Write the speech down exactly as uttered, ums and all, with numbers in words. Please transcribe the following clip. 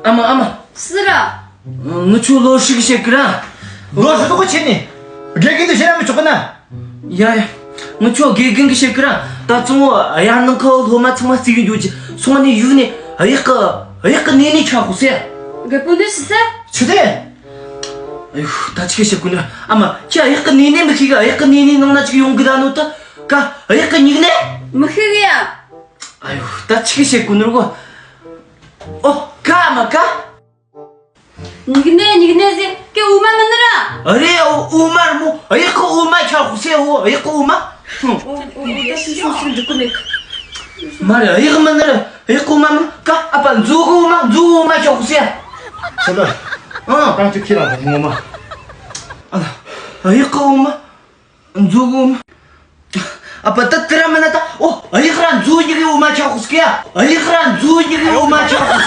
ཨ་མ། ཨ་མ། སུ་ར། ངུ་ཆོ་ལོ་ཧྲིག་བཤད་ཀི་ར། ལོ་ཧྲིག་ཏོ་ཁོ་ཆེ་ནི། དགེ་རྒན་དུ་བཤད་ན་མི་ཆོག་གི་ན། ཡ་ཡ། ངུ་ཆོ་དགེ་རྒན་གི་བཤད་ཀི་ར། ད་ཚོང་ཡར་ནང་ཁ་སློབ་མ་ཚང་མ་རྩིས་ཡོད་ཀྱི་སོང་ནི་ཡུག་ནི་གཡག་གི་གཡག་གི་ནི་ནི་ཆ་ཧུ་སེ། རྒད་པོ་འདི་སུ་སེ། ཆི་དེ། ཨ་ཡུ། ད་ཆི་གི་བཤད་ཀུ་ནི་ར། ཨ་མ། ཁྱི་གཡག་གི་ནི་ནི་མི་ཤེས་གི། གཡག་གི་ནི་ནི་ནང་ན་ཆི་གི་ཡོང་གི་ད་ནོ་ད། ཀ་གཡག་གི་ཉིག་ནི། མི་ཤེས་གི་ཡ། ཨ་ཡུ། ད་ཆི་གི་བཤད་ཀུ་ནི་ར་གོ། ཨོ་ཀ་མ་ཀ། ཉིག་ནེ་ཉིག་ནེ་ཟེར་ཀེ་འོ་མ་མིན་ནི་ར། ཨ་རེ། འོ་འོ་མ་ར་མོ། གཡག་གི་འོ་མ་ཆ་ཧུ་སེ། འོ་གཡག་གི་འོ་མ། ཧུམ། འོ་འོ་འོ་ད་སུ་སུ་སུ་འཇུག་གི་མེད། མ་རེད། གཡག་མིན་ནི་ར། གཡག་གི་འོ་མ་མིན། ཀ་ཨ་ཕ། མཛོ་གི་འོ་མ། མཛོ་གི་འོ་མ་ཆ་ཧུ་སེ། ཤི་ལ། ཨང་། ཀང་ཅི་ཁྱི་ར་འོ་མ། ཨ་ལ། གཡག་གི་འོ་མ། མཛོ་གི་འོ་མ། ཨ་ཕ། ད་དེ་ར་མིན་ན་ད། འོ་གཡག་ར་མཛོ་གཉིས་ཀའི་འོ་མ་ཆ་ཧུ་སེ་ཡ། གཡག་ར་མཛོ་གཉིས་ཀའི་འོ་མ་ཆ་ཧུ་